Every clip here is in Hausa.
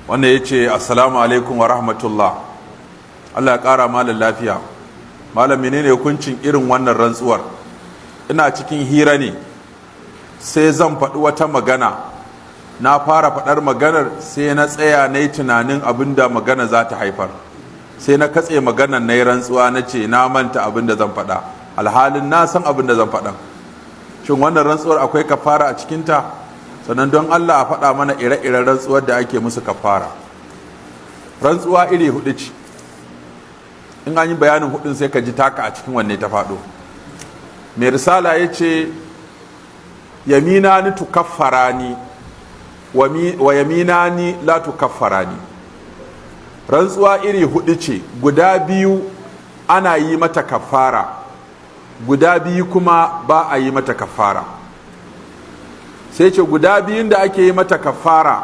Wanda ya ce, "Assalamu alaikum wa rahmatullah, Allah ya ƙara malam lafiya. Malam, menene hukuncin irin wannan rantsuwar? Ina cikin hira ne, sai zan faɗi wata magana. Na fara faɗar maganar, sai na tsaya na yi tunanin abin da magana za ta haifar, sai na katse maganar, na yi rantsuwa, na ce na manta abin da zan faɗa, alhalin na san abin da zan faɗa. Shin wannan rantsuwar akwai kafara a cikinta? Sannan don Allah a faɗa mana ire-iren rantsuwar da ake musu kafara." Rantsuwa iri hudu ce. In an yi bayanin hudun, sai ka ji taka a cikin wanne ta faɗo. Mai risala ya ce, "يمينان تكفران ويمينان لا تكفران." Rantsuwa iri hudu ce. Guda biyu ana yi mata kafara, guda biyu kuma ba a yi mata kafara. Sai ce guda biyun da ake yi mata kafara,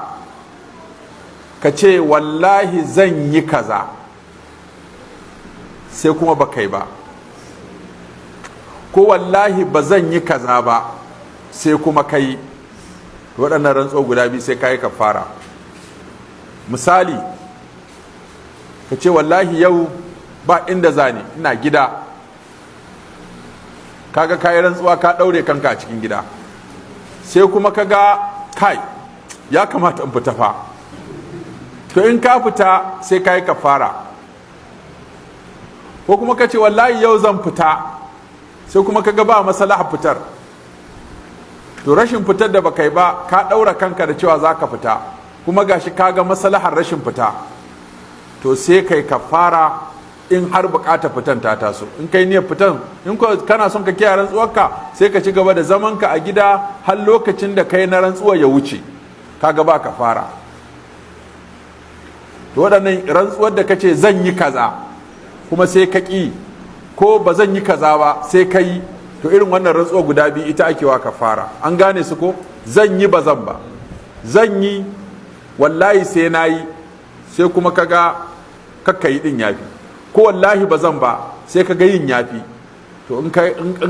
ka ce wallahi zan yi kaza, sai kuma ba kai ba, ko wallahi ba zan yi kaza ba, sai kuma kai. Waɗannan rantsuwa guda biyu sai ka yi kafara. Misali, ka ce wallahi yau ba inda zani, ina gida. Kaga kayi rantsuwa, ka ɗaure kanka a cikin gida. Sai kuma kaga kai, ya kamata in fita fa. To in ka fita, sai ka yi kafara. Ko kuma ka ce wallahi yau zan fita, sai kuma kaga ba maslaha fitar. To rashin fitar da baka yi ba, ka ɗaura kanka da cewa za ka fita, kuma gashi kaga maslahar rashin fita, to sai kai kafara in har bukata fitan ta taso. In kai niyyar fitan, in kana son ka kiyaye rantsuwarka, sai ka ci gaba da zamanka a gida har lokacin da kai na rantsuwar ya wuce, kaga ba kafara. To waɗannan rantsuwar da kace zan yi kaza kuma sai ka ƙi, ko ba zan yi kaza ba sai ka yi, to irin wannan rantsuwa guda biyu ita ake wa kafara. An gane su ko? Zan yi, ba zan ba, zan yi, wallahi sai na yi, sai kuma kaga kakka yi din yafi, ko wallahi ba zan ba, sai kaga yin yafi. To in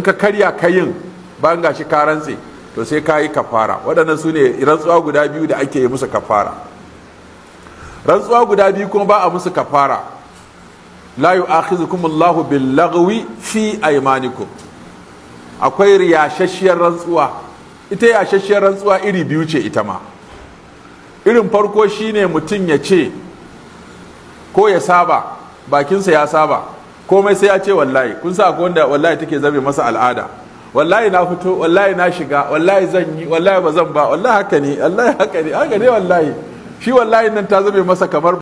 ka karya ka yin bayan gashi ka rantse, to sai ka yi kafara. Waɗannan su ne rantsuwa guda biyu da ake yi musu kafara. Rantsuwa guda biyu kuma ba a musu kafara. لا يؤاخذكم الله باللغو في أيمانكم. Akwai yashashshiyar rantsuwa. Ita yashashshiyar rantsuwa iri biyu ce ita ma. Irin farko shine mutum ya ce, ko ya saba, bakinsa ya saba, komai sai ya ce wallahi. Kun sa akwai wanda wallahi take zame masa al'ada. Wallahi na fito, wallahi na shiga, wallahi zan yi, wallahi ba zan ba, wallahi haka ne, wallahi haka ne, haka ne, wallahi. Shi wallahi nan ta zame masa kamar